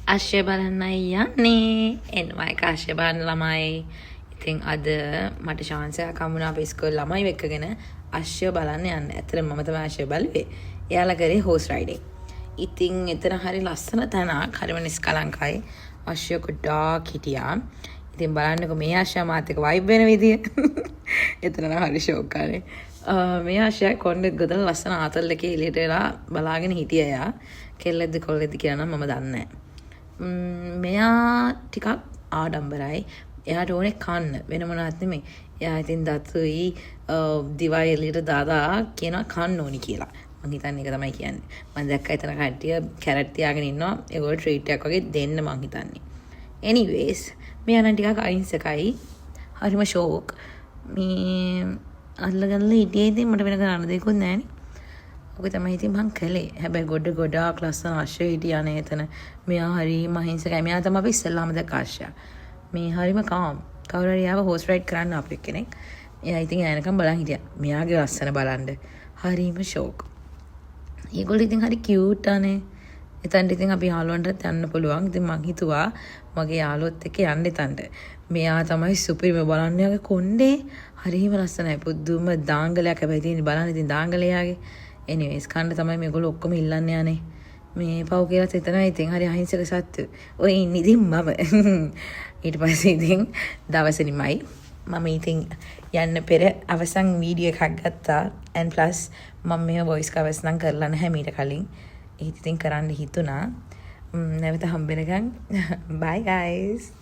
අශ්වය බලන්නයි යන්නේ. එනවා එක අශ්වය බලන්න ළමයි. ඉතින් අද මට චාන්ස් එකක් හම්බුණා අපේ ඉස්කෝලේ ළමයි එක්කගෙන අශ්වය බලන්න යන්න. ඇත්තටම මම තමයි අශ්වය බැලුවේ. එයාලා කරේ හෝස් රයිඩින්. ඉතින් එතන හරි ලස්සන තැනක්, හරිම නිස්කලංකයි. අශ්වය ගොඩාක් හිටියා. ඉතින් බලන්නකෝ මේ අශ්වයා මාත් එක්ක වයිබ් වෙන විදිය. එතන නම් හරි ෂෝක් අනේ. මේ අශ්වයා කොණ්ඩෙත් ගොතලා ලස්සන ආතල් එකේ එළියට වෙලා බලාගෙන හිටියා එයා. කෙල්ලෙක්ද කොල්ලෙක්ද කියලා නම් මම දන්නේ නැහැ. මෙයා ටිකක් ආඩම්බරයි. එයාට ඕනේ කන්න, වෙන මොනවත් නෙමෙයි. එයා ඉතින් දතුයි දිවයි එළියට දාදා කියනවා කන්න ඕනි කියලා. මං හිතන්නේ ඒක තමයි කියන්නේ. මං දැක්කා එතන කට්ටිය කැරට් තියාගෙන ඉන්නවා. ඒගොල්ලෝ ට්‍රීට් එකක් වගේ දෙන්න මං හිතන්නේ. එනිවේස්, මෙයා නම් ටිකක් අහිංසකයි. හරිම ෂෝක්. මේ අල්ලගන්නලා හිටියේ. ඉතින් මට වෙන කරන්න දෙයක්වත් නෑනේ. ඔක තමයි ඉතින් මං කළේ. හැබැයි ගොඩ ගොඩාක් ලස්සන අශ්වය හිටියා නේ එතන. මෙයා හරිම අහිංසකයි. මෙයා තමයි අපි ඉස්සෙල්ලාම දැක්ක අශ්වයා. මේ හරිම කාම්. කවුරු හරි ආව හෝස් රයිඩ් කරන්න ආපු එක්කෙනෙක්. එයා ඉතින් එනකම් බලන් හිටියා. මෙයාගේ ලස්සන බලන්න. හරිම ෂෝක්. ඒගොල්ලෝ ඉතින් හරි කියුට් අනේ. එතනට ඉතින් අපි යාළුවන්ටත් යන්න පුළුවන්. ඉතින් මං හිතුවා මගේ යාළුවොත් එක්ක යන්න එතනට. මෙයා තමයි සුපිරිම. බලන්න යාගේ කොණ්ඩේ හරිම ලස්සනයි. පුදුම දාංගලයක් හැබැයි තියෙන්නේ. බලන්න ඉතින් දාංගලේ යාගේ. එනිවේස්, කන්න තමයි මේගොල්ලෝ ඔක්කොම ඉල්ලන්න යන්නේ. මේ පව් කියලාත් හිතනවා. ඉතින් හරි අහිංසක සත්තු. ඔය ඉන්නේ ඉතින් මම. ඊට පස්සේ ඉතින් දවස නිමයි. මම ඉතින් යන්න පෙර අවසන් වීඩියෝ එකක් ගත්තා. And plus මම මෙහෙම වොයිස් කවර්ස් නම් කරලා නැහැ මීට කලින්. ඒත් ඉතින් කරන්න හිතුණා. නැවත හම්බෙනකන් බයි ගයිස්.